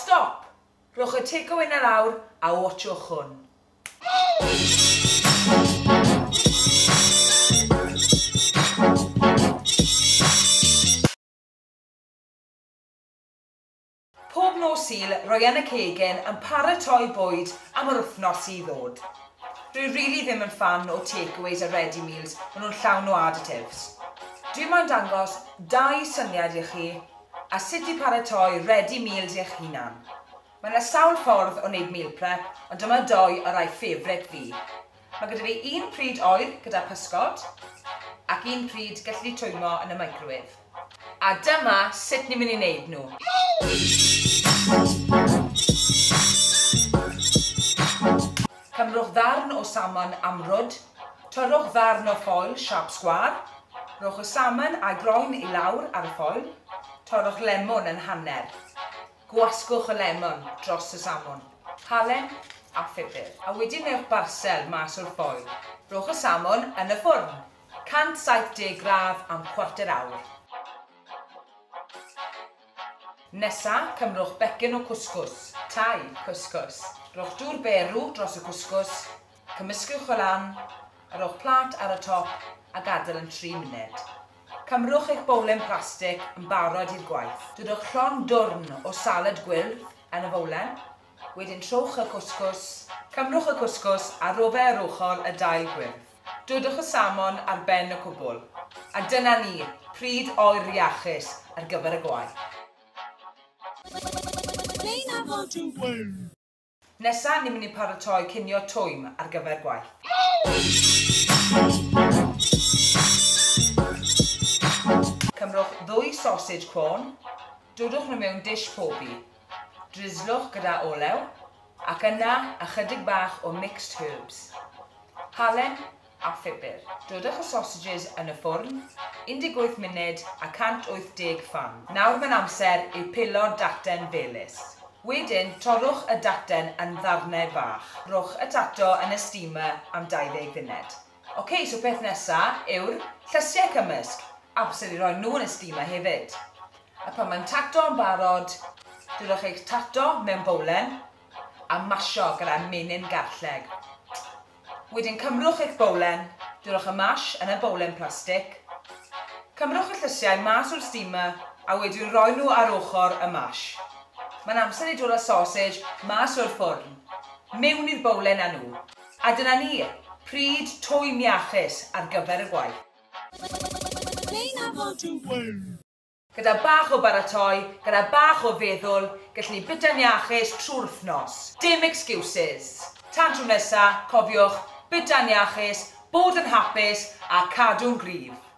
Stop! Rhowch y takeaway 'na lawr a watchwch hwn. Pob nos Sul, rwy yn y cegin yn paratoi bwyd am yr wythnos i ddod. Dwi rili ddim yn ffan o takeaways a ready meals, maen nhw'n llawn o additives. Dwi moyn dangos dau syniad i chi a sut i paratoi ready meals eich hunan. Mae yna sawl ffordd o wneud meal prep, ond dyma dou o rai favourite fi. Mae gyda fi un pryd oer gyda pysgod ac un pryd gallu twymo yn y microwave. A dyma sut ni'n mynd i wneud nhw. Cymrwch ddarn o salmon amrwd, torrwch ddarn o ffoil siâp sgwâr, rhowch y salmon a'i groen i lawr ar y ffoil, torrwch lemwn yn hanner. Gwasgwch y lemon dros y salmon, halen a phupur. A wedyn newch barsel mas o'r ffoil. Rhowch y salmon yn y ffwrn, 170 gradd am chwarter awr. Nesa, cymrwch becyn o cwscws, Thai cwscws. Rhowch dŵr berw dros y cwscws, cymysgwch o lan, a rhowch plât ar y top a gadael yn 3 munud. Cymrwch eich bowlen plastig yn barod i'r gwaith. Dodwch llond dwrn o salad gwyrdd yn y fowlen, wedyn trowch y cwscws, cymrwch y cwscws a rho fe ar ochr y dail gwyrdd. Dodwch y salmon ar ben y cwbl. A dyna ni, pryd oer iachus ar gyfer y gwaith. Nesa, ni'n mynd i paratoi cinio twym ar gyfer gwaith. Cymrwch ddwy sausage Quorn, dodwch nhw mewn dish pobi. Drislwch gyda olew, ac yna ychydig bach o mixed herbs. Halen a phupur. Dodwch y sausages yn y ffwrn, 18 munud a 180 fan. Nawr mae'n amser i pelo'r daten felys. Wedyn, torrwch y daten yn ddarnau bach. Rhowch y tato yn y steamer am 20 funud. Ok, so peth nesa yw'r llysiau cymysg. Amser i roi nhw yn y steamer hefyd. A pan mae'n tato yn barod, dodwch eich tato mewn bowlen a masio gyda menyn garlleg. Wedyn cymrwch eich bowlen, dodwch y mash yn y bowlen plastig. Cymrwch y llysiau mas o'r steamer a wedyn roi nhw ar ochr y mash. Mae'n amser i dod â sausage mas o'r ffwrn, mewn i'r bowlen â nhw. A dyna ni, pryd twym iachus ar gyfer y gwaith. Gyda bach o baratoi, gyda bach o feddwl, gallwn ni bwyta'n iachus trwy'r wythnos. Dim excuses. Tan tro nesa, cofiwch, bwyta'n iachus, bod yn hapus a cadw'n gryf.